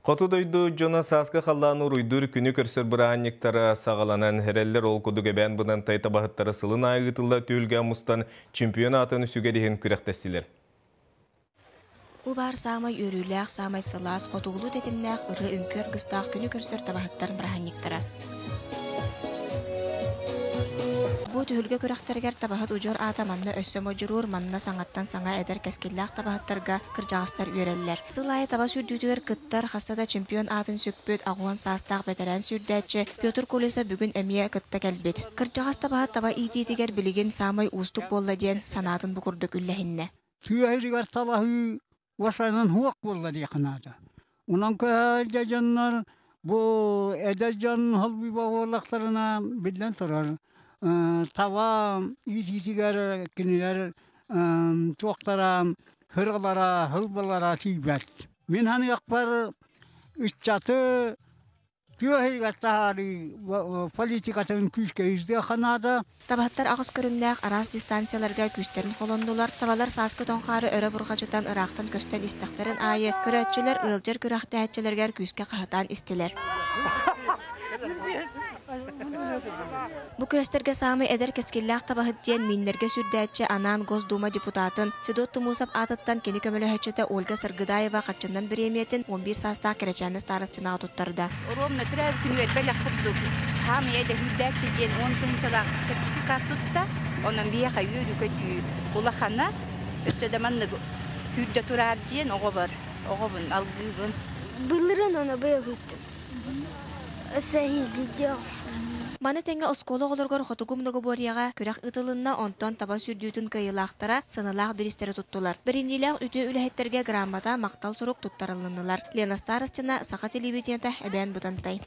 Хоту дойду дьоно сааскы халлааны уруйдуур күнү көрсөр бырааһынньыктара саҕаланан эрэллэр. Ол курдук эбээн Бытантай табаһыттара сылын аайы ыытыллар түһүлгэ мустан чемпион аатын сүгэр иһин күрэхтэстилэр. Бу баар саамай үөрүүлээх, саамай сылаас, хотугулуу тэтимнээх ырыа-үҥкүү аргыстаах күнү көрсөр табаһыттар бырааһынньыктара. Бу түһүлгэ күрэхтэригэр табаһыт удьуор аата манна өссө модьуруур, манна саҥаттан саҥа эдэр кэскиллээх табаһыттарга кырдьаҕастар үөрэллэр. Сыл аайы таба сүүрдүүтүгэр кыттар, хаста да чемпион аатын сүкпүт, аҕуон саастаах бэтэрээн сүүрдээччи Петр Колесов бүгүн эмиэ кытта кэлбит. Кырдьаҕас табаһыт таба иитиитигэр билигин саамай уустук буолла диэн санаатын бу курдук үллэһиннэ. Тыа сиригэр талаһыы уосанан суох буолла диэххэ наада. Онон кыһалдьа дьоннор бу эдэр дьон холбуйба буоллахтарына биллэн турар таба иитиитигэр кинилэр туохтара һыралара, һылбалара тиийбэт. Мин саныахпар ыччаты Тыа иһигэр таһаарыы политикатын күүскэ ирдиэххэ наада. Табаһыттар аҕыс көрүҥнээх араас дистанцияларга күүстэрин холоннулар, табалар сааскы тоҥ хаары өрө бурҕачытан ыраахтан көстөн истэхтэрин аайы, көрөөччүлэр ыалдьар күрэхтэһээччилэригэр күүскэ хаһытаан истилэр. Бу күрэстэргэ саамай эдэр кэскиллээх табаһыт диэн мииннэргэ сүүрдээччи анаан Госдума депутатын Федот Тумусов аатыттан кини көмөлөһөөччүтэ Ольга Саргыдаева харчынан бириэмийэтин 11 саастаах Кэрэчээнэ Старостинаҕа туттарда. Ровно төрөөбүт күнүгэр бэлэх курдук хаамыйа дэһүүрдээччи диэн уон тыһыынчалаах сертификат тутта. Онон биһиэхэ үөрүү-көтүү улахана. Өссө да маннык күүрдэ тураар диэн оҕобор оҕобун алгыыбын. Былырын ону быйыл ыыттым. Маны тэҥэ оскуола оҕолоругар Хотугу многоборьеҕа күрэх ыытылынна, онтон таба сүүрдүүтүн кыайыылаахтара сыаналаах бириистэри туттулар. Бэриниилээх үтүө үлэһиттэргэ грамота, махтал сурук туттарылыннылар. Лена Старостина, Саха телевидениета, Эбээн Бытантай.